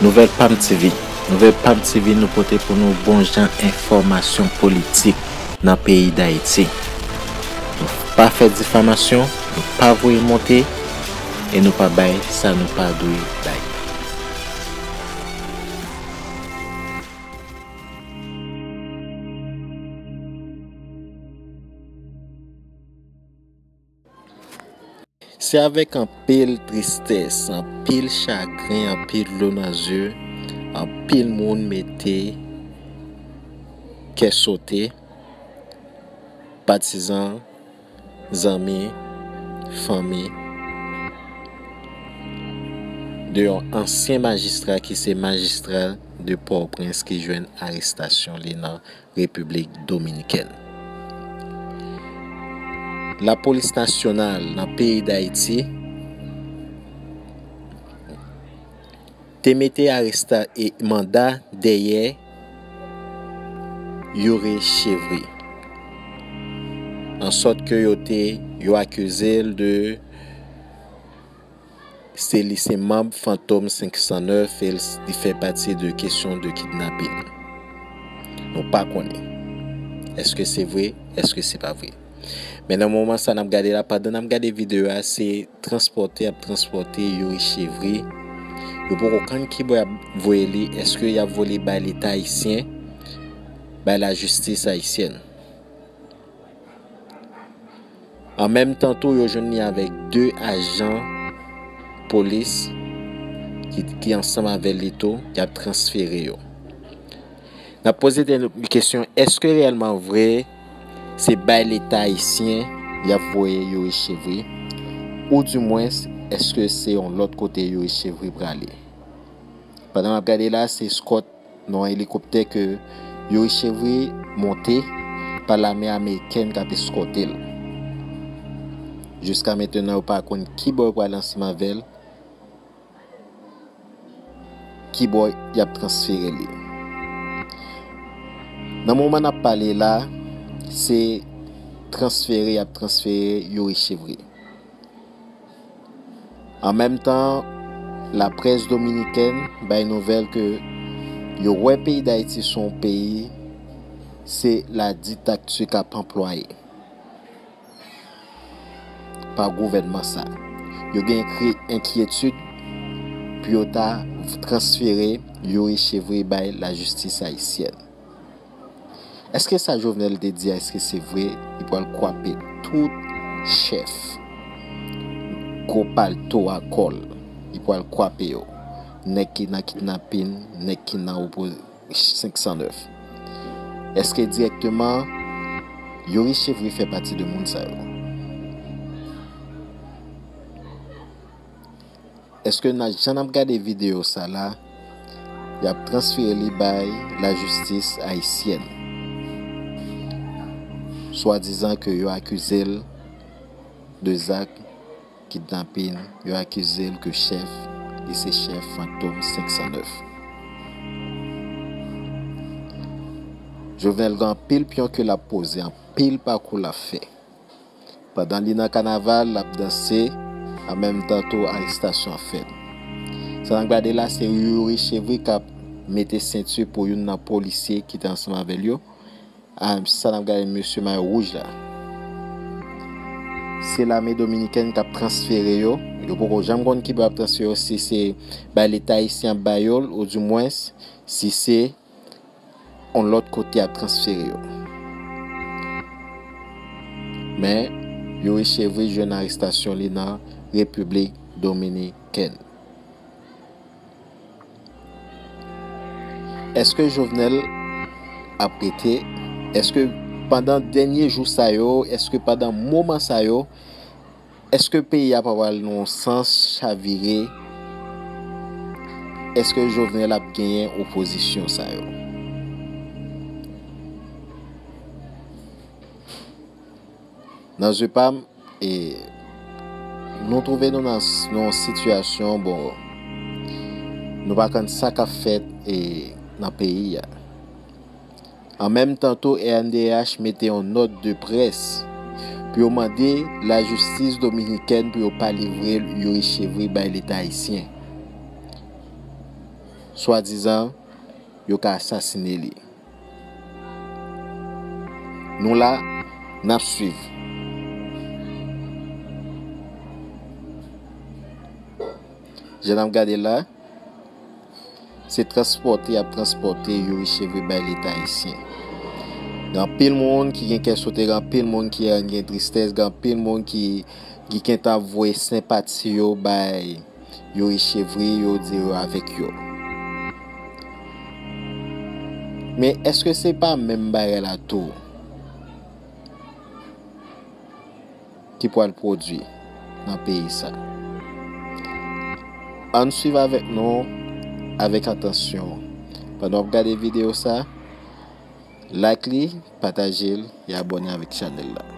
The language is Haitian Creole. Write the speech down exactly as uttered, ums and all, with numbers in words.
Nouvèl Pam T V. Nouvèl Pam T V, nou pote pou nou bon jan enfòmasyon politik nan peyi Dayiti. Nou pa fè difamasyon, nou pa voye monte, e nou pa bay sa nou pa dwe bay. Se avèk anpil tristès, anpil chagren, anpil dlo nan zye, anpil moun mete kè sote, patizan, zanmi, fanmi, de yon ansyen majistra ki se majistra de Pòtoprens ki jwenn arestasyon li nan Repiblik Dominikèn. Lapolis nasyonal nan peyi Dayiti te mete aresta e manda dèyè Youri Chevry, an sòt ke yo te, yo akize l de se li se manb Fantom senk san nèf e l, li fè pati de kesyon de kidnapin. Nou pa konnen. Èske se vre? Èske se pa vre? Men nan moman sa n ap gade la, pandan n ap gade videyo a, se transpòtè y ap transpòte Youri Chevry. Yo poko konn kibò y ap voye li. Èske y ap voye li bay Leta ayisyen, bay lajistis ayisyèn? An menm tan tou, yo jwenn li avèk de ajan polis ki, ki ansanm avè li tou, y ap transfere yo. N ap poze tèt nou kesyon, èske reyèlman vre se bay Leta ayisyen y ap voye Youri Chevry? Oudimwens, èske se yon lòt kote Youri Chevry prale? Pandan n ap gade la, se eskòt nan yon elikoptè ke Youri Chevry monte pa lame amerikèn k ap eskòte l. Jiska mentenan, yo pa konn kibò yo pral ansanm avè l, kibò y ap transfere li. Nan moman n ap pale la, se transfere y ap transfere Youri Chevry. An menm tan, laprès dominikèn bay nouvèl ke yo wè peyi Dayiti se yon peyi, se la diktatè k ap anplwaye pa gouvènman sa. Yo gen kri enkyetid pou yo ta transfere Youri Chevry bay lajistis ayisyèn. Èske sa Jovenel te di a, èske se vre? Li pral kwape tout chèf gwo palto a kò l. Li pral kwape yo. Nèg ki nan kidnapin, nèg ki nan opo-, senk san nèf. Èske dirèkteman Youri Chevry fè pati de moun sa yo? Èske nan jan n ap gade videyo sa la, y ap transfere li bay lajistis ayisyèn? Swadizan ke yo akize l de zak kidnapin, yo akize l ke chèf, li se chèf Fantom senk san nèf. Jovenel gen anpil pyon ke l ap poze, anpil pakou l ap fè. Pandan li nan kanaval, l ap danse, an menm tan tou arestasyon ap fèt. Sa n ap gade la, se Youri Chevry k ap mete senti pou youn nan polisye ki te ansanm avè l yo. A, sa n ap gade mesye mayo wouj la. Se lame dominikèn k ap transfere yo. Yo poko janm konn kibò y ap transfere yo, si se bay Leta ayisyen ap ba yo l, oudimwens, si se yon lòt kote y ap transfere yo. Men, Youri Chevry jwenn arestasyon li nan Repiblik Dominikèn. Èske Jovenel ap rete? Èske pandan dènye jou sa yo, èske pandan moman sa yo, èske peyi a pa pral nan yon sans chavire? Èske Jovenel ap genyen opozisyon sa yo? Nan zye pa m, e, nou twouve nou nan s-, nan yon sitiyasyon, bon, nou pa konn sa k ap fèt, e, nan peyi a. An menm tan tou, R N D D H mete yon nòt de près pou yo mande lajistis dominikèn pou yo pa livre Youri Chevry bay Leta ayisyen. swadizan yo ka asasine li. Nou la, n ap swiv. Jan n ap gade la, se transpòte y ap transpòte Youri Chevry bay Leta ayisyen. Gen anpil moun ki gen kè sote, gen anpil moun ki gen tristès, gen anpil moun ki, ki gentan voye senpati yo bay Youri Chevry, yo di yo avèk yo. Men èske se pa menm bagay la tou ki pral pwodui nan peyi sa? Ann swiv avèk nou avèk atansyon. Pandan w ap gade videyo sa, like li, pataje l e abòne avèk chanèl la.